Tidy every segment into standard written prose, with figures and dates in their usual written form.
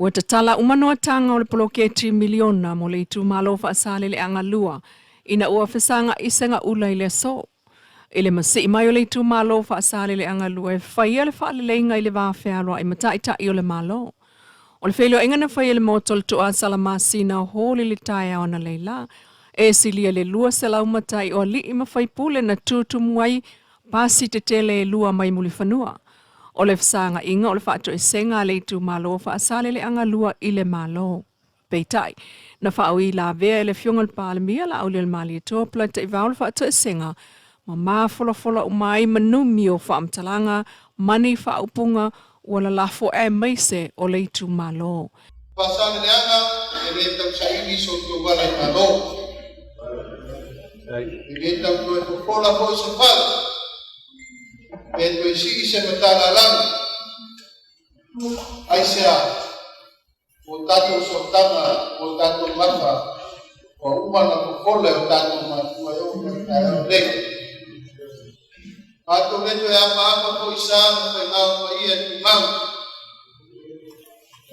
Ua tatala uma noataga o le poloketi miliona mo le itumalo Faasaleleaga 2 ina ua fesaga'i segaula i le aso. I le masii mai o le itumalo Faasaleleaga 2 e faia le faaleleiga i le va fealoa'i ma Taitai o le Malo. O le feiloaiga na faia i le Maota o le Toa Salamasina o Holi i le taeao analeila, e silia i le 200 matai o alii ma faipule na tutumu ai pasi tetele e lua mai Mulifanua. O le fesaga'iga o le faatoesega a le itumalo Faasaleleaga 2 i le Malo. Peitai, na faaui lavea e le Afioga i le Palemia Laaulialemalietoa Polataivao le faatoesega ma mafolafola uma ai manumi o faamatalaga ma ni faaupuga ua lalafo aemaise o le itumalo. Faasaleleaga e le tau saili so outou ala i Malo. E le tau toe fofola foi se fala, pe toe sii se matalalagi. Aisea? Ua tatou sootaga, ua tatou gafa, ua uma ona fofola e o tatou matua e oo mai i taeao nei. Matou le toe afaafa foi sa ma faiga o paia e tumau.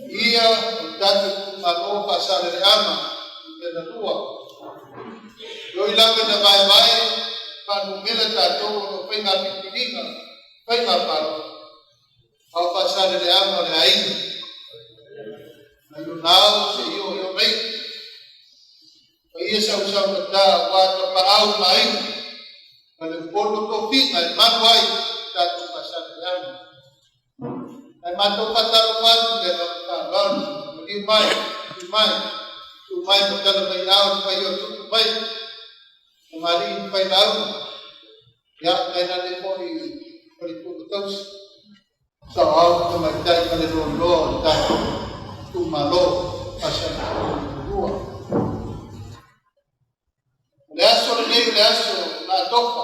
Ia o le tatou itumalo Faasaleleaga numera 2. E ui lava ina vaevae faanumera tatou ona o faiga filifiliga, faiga palota, a o Faasaleleaga o le aiga. Mai lona ao seia oo i ona iu. Paia sausaugata aua tapaau ma aiga, ma le upolu o tofiga e malu ai le tatou Faasaleleaga. Ae matou faatalofa atu i le agaga faaaloalo, maliu mai, tu mai, tu mai ma tala mai ao le paia o tupu mai, tamalii ma failauga, ia, tainane foi o le tupu tausi, saoao ma tamaitai ma le loaloa o le tatou itumalo Faasaleleaga 2. O le aso lenei o le aso na atofa,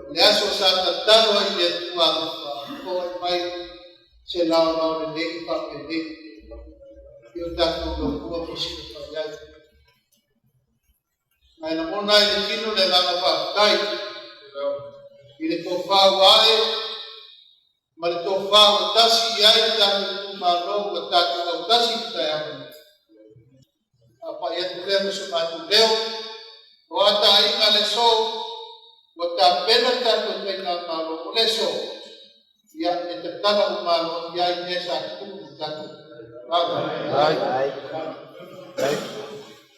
o le aso sa tatalo ai i le Atua alofa, foai mai se laolao lelei faapenei i o tatou loua ma silafai ai. Ae lagona ai le tino le agaga faafetai i le tofa ua ae ma le tofa ua tasi i ai le tatou itumalo ua tatou autasi i le taeao lenei. Faapai atu lea ma so matou leo, o a taaiga le aso, ua tapena le tatou faigamalo o le aso, ia e tatala uma aloaia ai mea sa tutupu i le tatou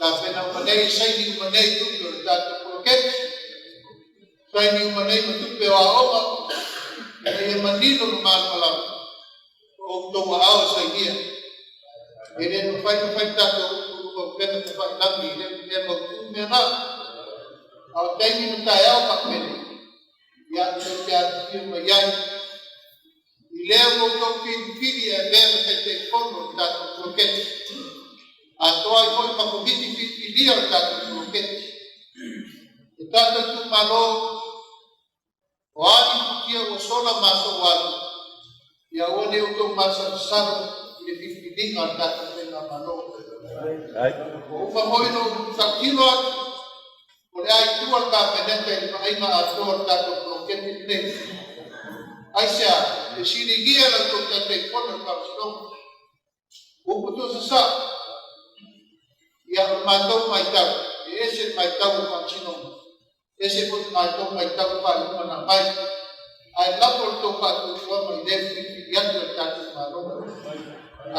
Tapena uma nei, saini uma nei tupe o le tatou poloketi, saini uma nei ma tupe o aoga, ina ia manino ma malamalama o outou aao e sainia. E le mafai ona fai tatou upu i luga o upega tafailagi i lea mea mautu mea na. A o taimi ma taeao faapenei, ia tou te afifio mai ai. I lea ua outou filifili e avea ma Taitaifono o le tatou poloketi, atoa ai foi ma Komiti Filifilia o le tatou poloketi. Le tatou itumalo, O a ni futia ua sola ma aso ua alu, ia aua ne i outou masalosalo i le filifiliga a le tatou Faigamalo. Ua uma foi ona ou tautino atu, o le a i tua le Kapeneta i le vaaiga atoa o le tatou poloketi lenei. Aisea? Fesiligia la outou Taitaifono i le Faamasinoga. Upu tuusasao, Ia, o le matou matau, e ese le matau a le Faamasinoga, ese foi le matou matau i faaiuga na aumai, ae lafo le tou faatuatuaga i le filifili atu e le tatou Malo.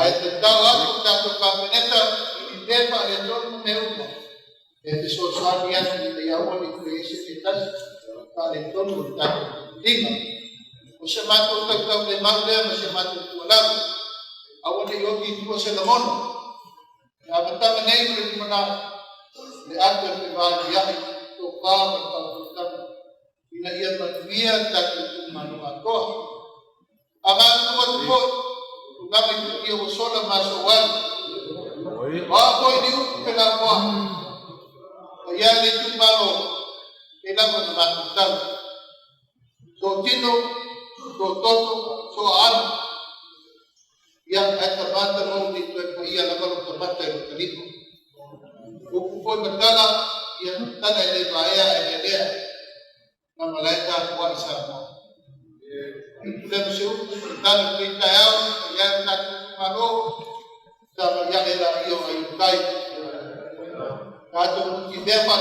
Ae tatalo atu le tatou Kapeneta i ni mea faaletonu ma mea uma, e fesoasoani atu ina ia aua ne i toe i ai se mea tasi faaletonu o le tatou filifiliga. O se matou tautaulemau lea ma se matou tuualalo, aua ne i oti i tua se lagona. E amataga nei ma le lumanai, le ato e fevaliai tofa ma le faautautaga ina ia manuia le tatou itumalo atoa. A galulue atu foi, tulaga i futia ua sola ma aso ua alu. O a foi ni upu felautoa'i, paia e le itumalo, e lava ona matou tala. Tootino, toototo, toaalu. Ia, ae tamata mau ne i toe paia lava lou tamata i lou talima. Upu foi ma tala, ia tala e le vaea ae lelea. Na malae tapuai Samoa. Upu lea ma se upu, tala lenei taeao, paia e le tatou itumalo.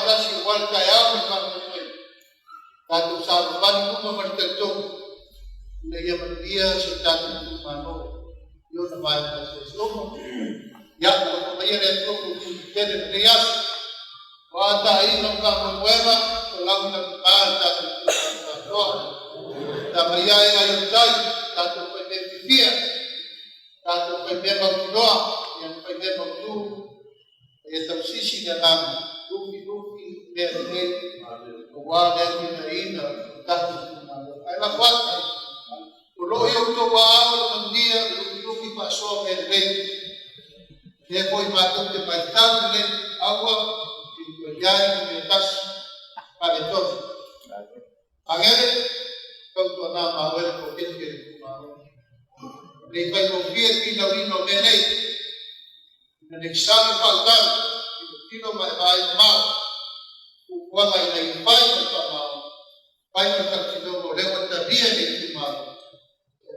faatasi aua le taeao ma le faamoemoe. Tatou savavali uma ma le talitonu ina ia manuia si o tatou itumalo i ona vaega eseese uma. Ia, alofa maia le Atua mo tele lenei aso. O a taaiga ma faamoemoega, o lau lagima le tatou itumalo atoa. Tama ia e ai o tai, tatou faimea fiafia, tatou faimea mautinoa, ia na faimea mautu, ia tausisi le agaga, lufi lufi mea lelei, aua le atinaeina o tatou itumalo. Ae lafo atu, o loo i outou aao le manuia, le lufilufi faasoa mea lelei. Lea foi matou te matau lelei, aua i ai mea tasi faaletonu. Agele, tautuana ma oe le poloketi a le itumalo. Nei faigofie le finauina o mea nei, ina nei sala faautaga, tilotilo ma e vaai mamao, fuafuaga ina ia fai ma le faamaoni, fai ma le tautinoga o lea ua talia e le itumalo,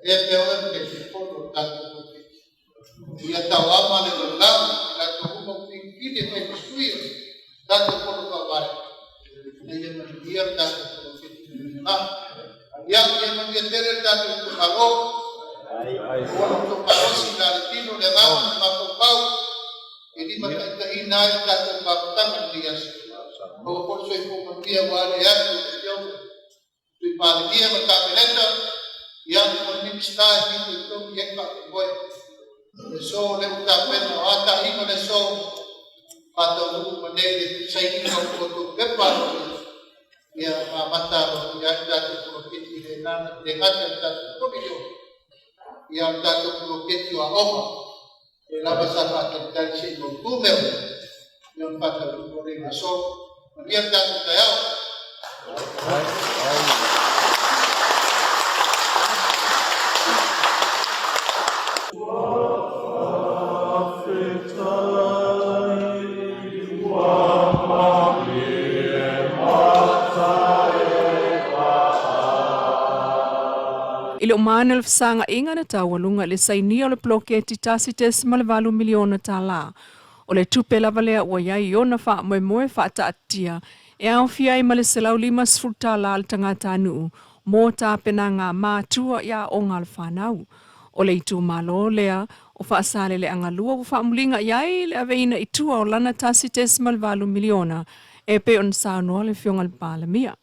e avea pea oe ma Taitaifono o le tatou poloketi. Ia tauama le lalolagi, i latou uma ua filifili e fai ma sui o le tatou fono faavae, ina ia manuia le tatou poloketi. Ia, ia manuia tele le tatou itumalo. Ua outou malosi la le tino le agaga ma le mafaufau e limataitaiina ai le tatou mafutaga i lenei aso. Maua foi le soifua manuia aua le atu o le Afioga Sui Palemia ma le Kapeneta, ia ma le Minisita e fitoitonu i ai le faamoemoe. Le aso o lea ua tapena, o a taaiga o le aso, faataunuu uma nei le sainiga o outou pepa ia amata aloaia ai le tatou poloketi le le gata i le tatou $3 miliona, ia o le tatou poloketi o aoga e lava sa faatalitali se i mautu mea uma, ia ona faataunuu lea i le aso. Manuia le tatou taeao. I le umaina o le fesaga'iga na taualuga i le sainia o le poloketi $1.8 miliona tālā. O le tupe lava lea ua i ai i ona faamoemoe faataatia e aofia ai ma le $150 a le tagatanuu mo tapenaga matua i aoga a le fanau. O le itumalo lea o Faasaleleaga 2 ua faamuliga i ai le aveina i tua o lana $1.8 miliona e pei ona saunoa le Afioga i le Palemia.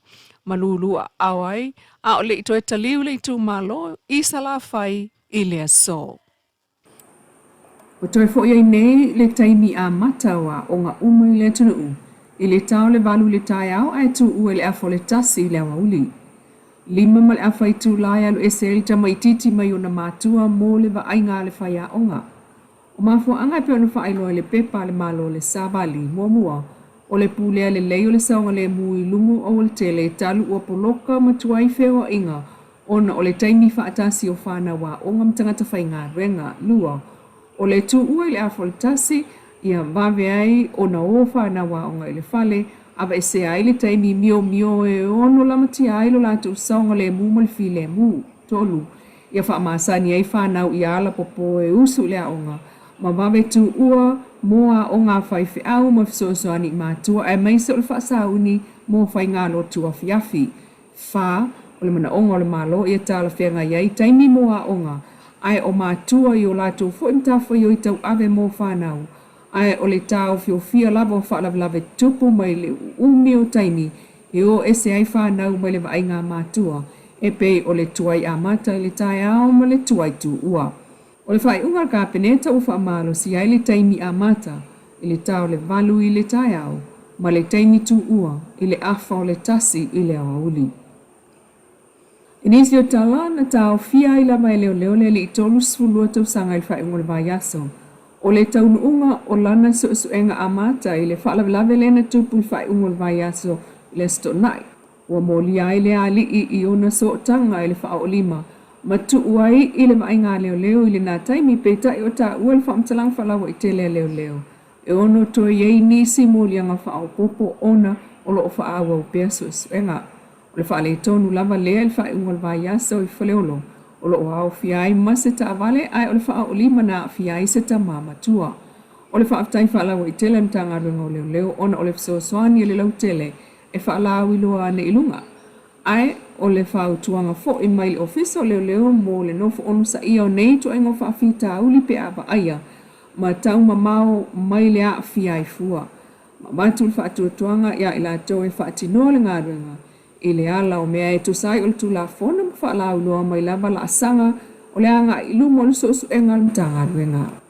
Malulu aao ai a o le i toe taliu le itumalo i Salafai i le aso. Ua toe fo'i ai nei le taimi amata o aoga uma i le atunuu i le ta o le 8 i le taeao ae tuua i le 12:30 i le aoauli. 5:30 itula e alu ese ai le tamaitiiti mai ona matua mo le vaaiga a le faiaoga. O mafuaaga e pei ona faailoa i le pepa a le Malo le Savali, muamua, o le pulea lelei o le saogalemu i luga o aualatele talu ua poloka ma tuai feoaiga ona o le taimi faatasi o fanau aoga ma tagata faigaluega. Lua, o le tuua i le 12:30, ia vave ai ona o fanau aoga i le fale, aveesea ai le taimi miomio e ono lamatia ai lo latou saogalemu ma le filemu. Tolu, ia faamasani ai fanau i ala popo e usu i le aoga, ma vave tuua mo aoga a faifeau ma fesoasoani i matua aemaise o le faasauni mo faigalotu afiafi. Fa, o le manaoga o le Malo ia talafeagai ai taimi mo aoga, ae o matua i o latou foi matafaioi tauave mo fanau, ae o le taofiofia lava o faalavelave tutupu mai le uumi o taimi e o ese ai fanau mai le vaaiga a matua, e pei o le tuai amata i le taeao ma le tuai tuua. O le faaiuga a le Kapeneta ua faamalosia ai le taimi amata i le ta o le 8 i le taeao ma le taimi tuua i le 12:30 i le aoauli. I nisi o tala, na taofia ai lava e leoleo le alii 32 tausaga i le faaiuga o le vaiaso. O le taunuuga o lana suesuega amata i le faalavelave lea na tupu i le faaiuga o le vaiaso i le Aso Toonai. Ua molia ai le alii i ona sootaga i le faaoolima ma tuu ai i le vaaiga a leoleo i lena taimi, peitai o taua le faamatalaga faalauaitele a leoleo e ono toe i ai nisi moliaga faaopoopo ona o lo o faaauau pea suesuega. O le faaletonu lava lea i le faaiuga o le vaiaso i Faleolo, o lo o aofia ai ma se taavale ae o le faaoolima na aafia ai se tamā matua. O le faafetai faalauaitele a le Matagaluega o Leoleo ona o le fesoasoani i le lautele e faalauiloa ane i luga. Ae o le fautuaga foi mai le Ofisa o Leoleo mo le nofo onosaia o nei ituaiga faafitauli pe a vaaia ma taumamao mai le aafia ai fua. Ma avatu le faatuatuaga ia i latou e faatinoa le galuega i le ala o mea e tusa ai o le Tulafono ma faalauiloa mai lava laasaga o le agai i luma o le suesuega a le Matagaluega.